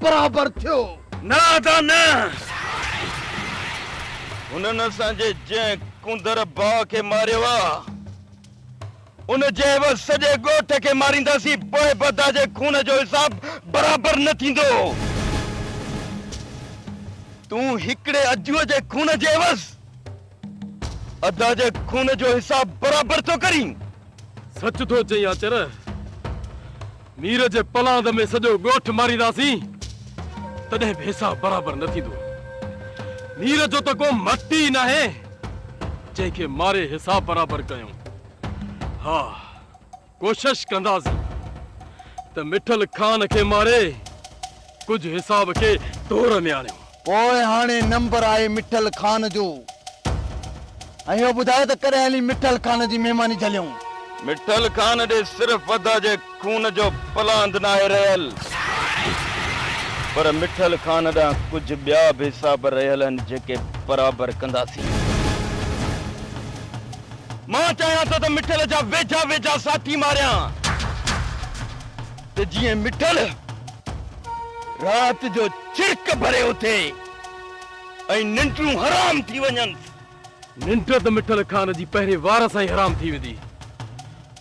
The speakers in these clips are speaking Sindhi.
برابر ٿيو. نه ادا نه! هنن اسان جي جنهن ڪونڌر ڀاء کي ماريو آ، ان جي عيوض سڄي ڳوٺ کي مارينداسين، پوء به ادا جي خون جو حساب برابر نه ٿيندو. تون هڪڙي اجوء جي خون جي عيوض ادا جي خون جو حساب برابر ٿو ڪرين؟ سچ ٿو چئين آچر، مير جي پلاند ۾ سڄو ڳوٺ مارينداسين تڏهن به حساب برابر نه ٿيندو. مير جو ته ڪو مٽ ئي ناهي جنهن کي ماري حساب برابر ڪيون. ها ڪوشش ڪنداسين ته مٺل خان کي ماري ڪجهه حساب کي تور ۾ آڻيون. پوء هاڻي نمبر آهي مٺل خان جو ۽ اهو ٻڌايو ته ڪڏهن هلي مٺل خان جي مهماني جهليون. مٺل خان ڏي صرف ادا جي خون جو پلاند ناهي رهيل پر مٺل خان ڏانهن ڪجهه ٻيا به حساب رهيل آهن جيڪي برابر ڪنداسين. مان چاهيان ٿو ته مٺل جا ويجها ويجها ساٿي ماريان ته جيئن مٺل رات جو ڇرڪ ڀري اٿي ۽ ننڊون حرام ٿي وڃنس. ننڊ ته مٺل خان جي پهرين وار سان ئي حرام ٿي ويندي.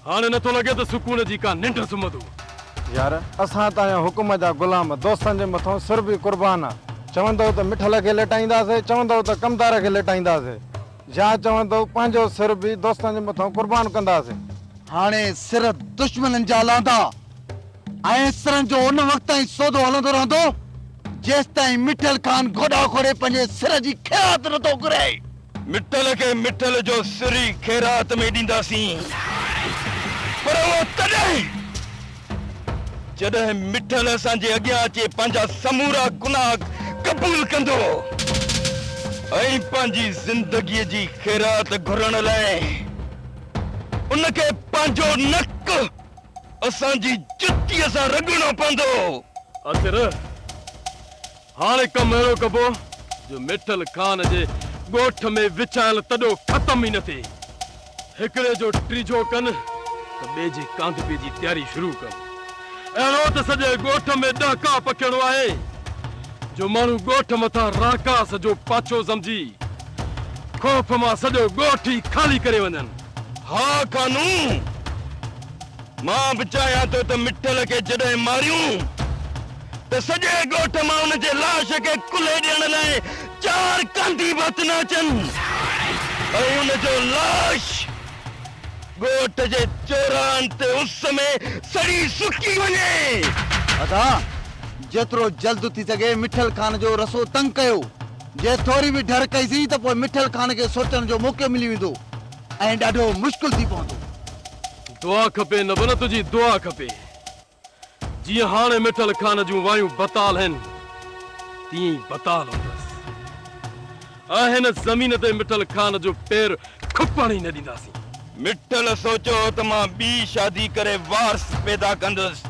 هاڻي نٿو لڳي ته سڪون جي ڪا ننڊ سمهندو. يار اسان ته آهيون حڪم جا غلام، دوستن جي مٿئون سر به قربان آ. چوندؤ ته مٺل کي ليٽائينداسي، چوندؤ ته ڪمدار کي ليٽائينداسي، يا چوندؤ پنهنجو سر به دوستن جي مٿئون قربان ڪنداسي. هاڻي سر دشمنن جا لهندا ۽ سرن جو ان وقت تائين سودو هلندو رهندو، جيستائين مٺل خان گوڏا کوڙي پنهنجي سر جي خيرات نٿو گهري. مٺل کي مٺل جو سر ئي خيرات ۾ ڏينداسين، پر اهو تڏهن جڏهن مٺل اسان جي اڳيان اچي پنهنجا سمورا گناهه قبول ڪندو ۽ پنهنجي زندگيء جي خيرات گهرڻ لاء ان کي پنهنجو نڪ اسان جي جتيء سان رڳڻو پوندو. آخر هاڻي ڪم اهڙو ڪبو جو مٺل خان جي ڳوٺ ۾ وڇايل تڏو ختم ئي نه ٿئي. هڪڙي جو ٽيجهو ڪن ته ٻئي جي ڪانڌپي جي تياري شروع ڪن. اهڙو ته سڄي ڳوٺ ۾ ڏهڪاء پکيڙو آهي جو ماڻهو ڳوٺ مٿان راڪاس جو پاڇو سمجهي خوف مان سڄو ڳوٺ ئي خالي ڪري وڃن. ها خانو! مان به چاهيان ٿو ته مٺل کي جڏهن ماريون ته سڄي ڳوٺ مان ان جي لاش کي ڪلهي ڏيڻ لاء چار ڪانڌي به هٿ نه اچن ۽ ان جو لاش ڳوٺ جي چوراهن تي اس ۾ سڙي سڪي وڃي. ادا! جيترو جلد ٿي سگهي مٺل خان جو رسو تنگ ڪيو. جي ٿوري به ڍر ڪئيسين ته پوء مٺل خان کي سوچڻ جو موقعو ملي ويندو ۽ ڏاڍو مشڪل ٿي پوندو. دعا کپي نه بنت جي دعا کپي. جيئن هاڻي مٺل خان جون وايون بتال هن، تيئن ئي بتال هوندس. ۽ هن زمين تي مٺل خان جو پير کپڻ ئي نه ڏينداسين. مٺل سوچيو هو ته مان ٻي شادي ڪري وارث پيدا ڪندس.